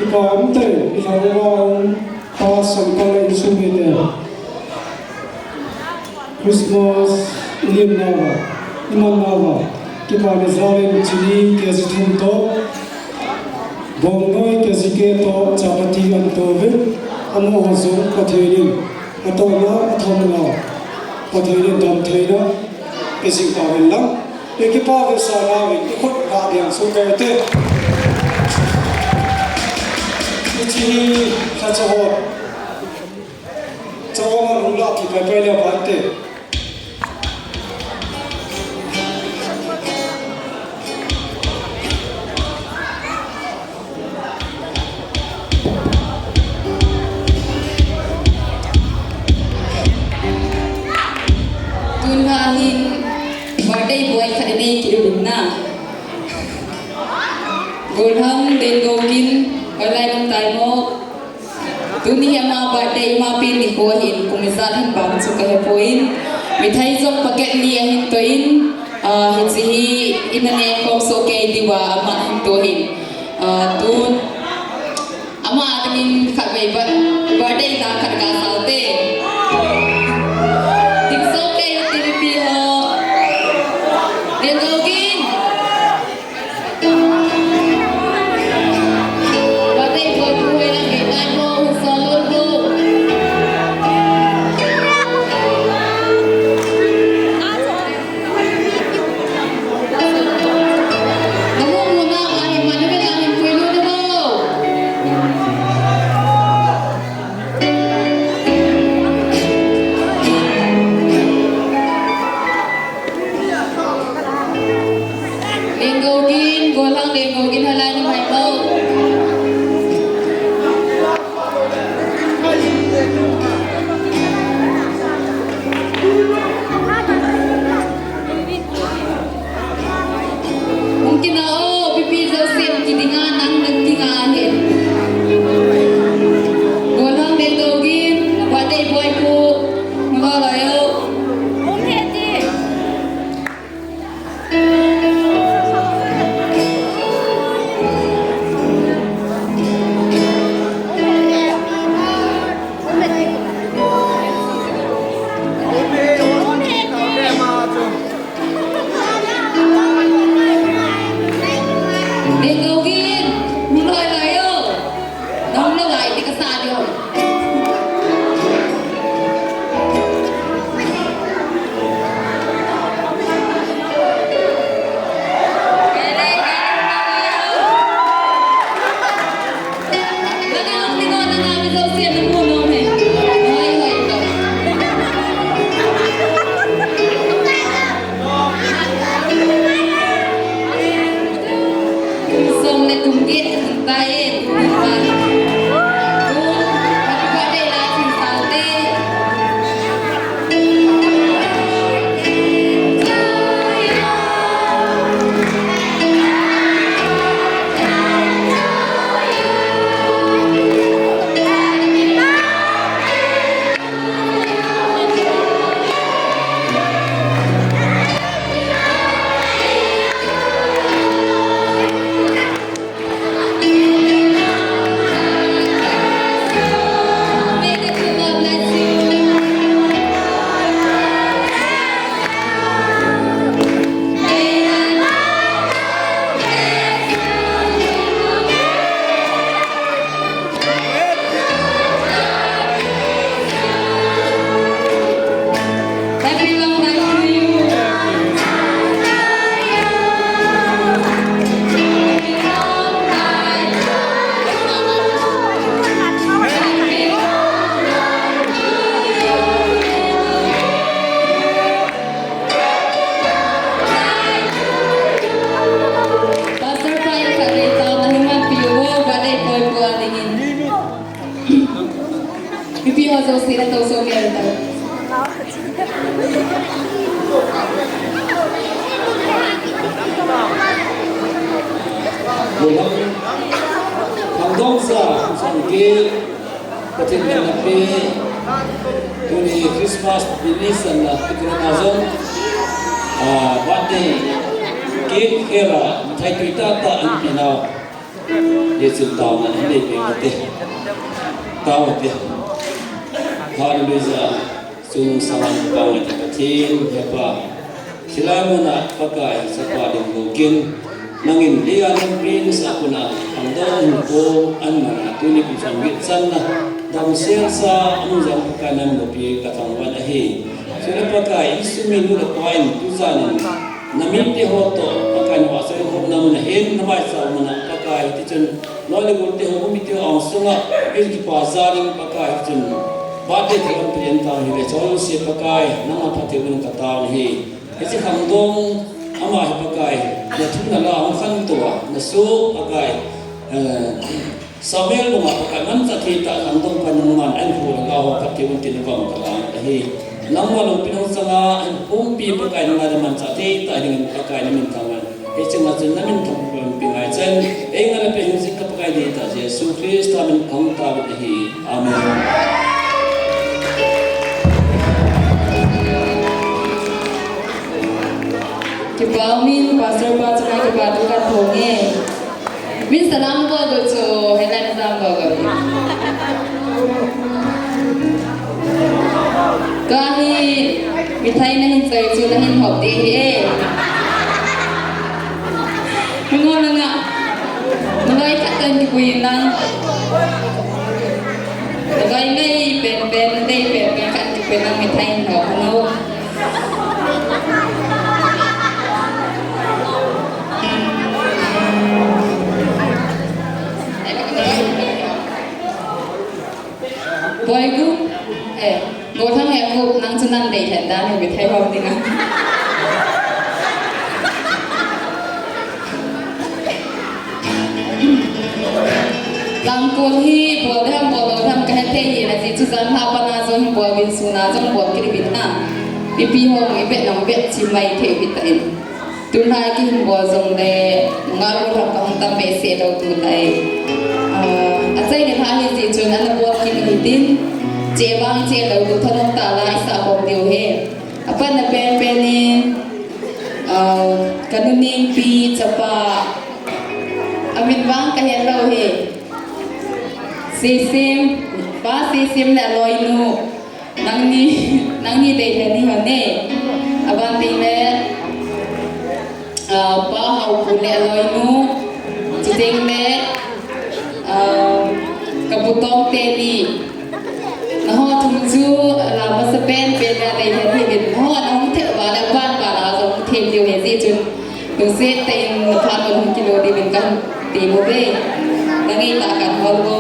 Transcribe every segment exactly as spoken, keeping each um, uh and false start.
Kipa umtah in, i lhang uva um, pa sangkal le insung mite. Christmas i lim nauva, i man nauva, kipa le jal in chini kg thum toh, bongnoi kg get toh, chapati an toh uvin, amaho jong Pathen in atohna, athumna, Pathen in damtheina, eijing tauvin lang. Ekipa vetsahna uvin, ikhut ga ding sung kei te. Hiche hi lhacha ho. Chawma lungla pi pai pai le vante. Tun ahin birthday boy khat nei kit uvin na. Golhang Dengogin, hoilai nang tai mo. Tuni hi ama birthday, ima pen nikho ahin, kum ijat hin bang chu kahepoi. Mithai jong packet li ahin toh in, ah, hiche hi ina nekhom soh kei diuva ama hin toh in. Ah, tun ama dingin khatvei birthday la khat ga sao te. Ding soh kei u te mipi ho. Dengogin. Dengogin, Golhang Dengogin, hoilai nang tai mo. Hung kina o, mipi jousen kiding a nang nang kiding ahi. Golhang Dengogin, birthday boy pu, hung loloi o. Dengogin, hung loloi o. Nang loloi ti kasa diu. Som le kum get ahin tai e, tu pa. Tu, happy birthday la, Chin Salte. Happy long life to you. Pastor pa in khatvei taona hung manpi uvo, birthday boy pu a dingin. Mipi ho jouse na toh soh kei tau. Golhang, thangdong sa, sangke, Pathen in nape, tuni Christmas business ana, ikrona jong, ah, birthday cake era, mithai tui tahtah anpe nau. Jesu taona hin nei peng te. Tao te. Hallelujah. Sung saman pang te Pathen, he Pa. Hilai muna Pakai, Chapa ding bukin. Nangin Leah Lampi nasa a kona, khangdong hinkho, anmona tuni kum sang get channa, damsel sa, amun jong Pakai nang lopi kathangvah ahi. Chule Pakai, insung mi nu le pa in tujan in, namite ho toh, Pakai navahchoi hopna mun ahin, namaicham muna, Pakai, tichun, loi le gol te ho, umite ho angsunga, in kipa jalin, Pakai, tichun, birthday thilpeh in tao hile, chonse Pakai, nangma phatthei boh in katao ahi. Hiche khangdong, ama hi Pakai, na thu na la hung khantou a, na soh Pakai, eh, Samuel banga Pakai manchah thei tah khangdong Pakai nangman ahin hol a ho khat thei un tin gom kalang ahi. Nangma lungpi nung changa ahin umpi Pakai nangma le manchah thei tah dingin Pakai namin thangvah. Hiche nga chun namin thangvah pi ngai chan. Ei nga le pe hin jing ka Pakai dei tah Jesu Christa min kahung tao ahi. Amen. Kipa umin, Pastor pa chunga kipa thu kathum e. Min salam bol bol chu, helai na salam bol bol. Kahi, mithai nahin choi chu nahin hop ding ahi e. Hung o nanga. Naloi khat kan kipui nang. Naloi ngai pen pen, nadei pen pen kan kipui nang mithai hin hop nau. Boy gu, eh, Golhang he gu, nang chu nan dei hen da, ni mithai hop ding a. Lamkol hi bol ding ham bol lou ding ham kahe thei hih in, ajeh chu jan lha pat a jong bol uvin, sun a jong bol kit uvin na. Mipi hon i vet nung vet chim mai thei uvin tan. Tulai kihin bol jongle, nunga golhang kahung tam behseh lou tulai. Ah, achai nilhah hijeh chun ana bol kit u hitin. Che vang che lou tu thanom tah a i sah khom diu ahi. Apatna penpen in, ah, ka nu Nengpi chapa, amin vang kahet lou ahi. Sesem, Pa Sesem le aloinu, nangni, nangni dei lheh ni hon e. Aban teng le, ah, Pa Haopu le aloinu, chuteng le, ah, ka pu Tongte ni, Nangho thum chu, la masapen pen a dei lheh hih in, nangho nahung thei uva le, van van a jong thei diu ahi jeh chun, lungset tah in naphat un hung kilo diuvin kahin tem uve. Nangei tah a kahin hol uvo.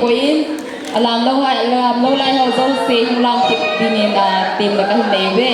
Koin, alam lou hai, alam lou lai ho jouse, hung lam kit dingin, ah, temna kahin nei uve.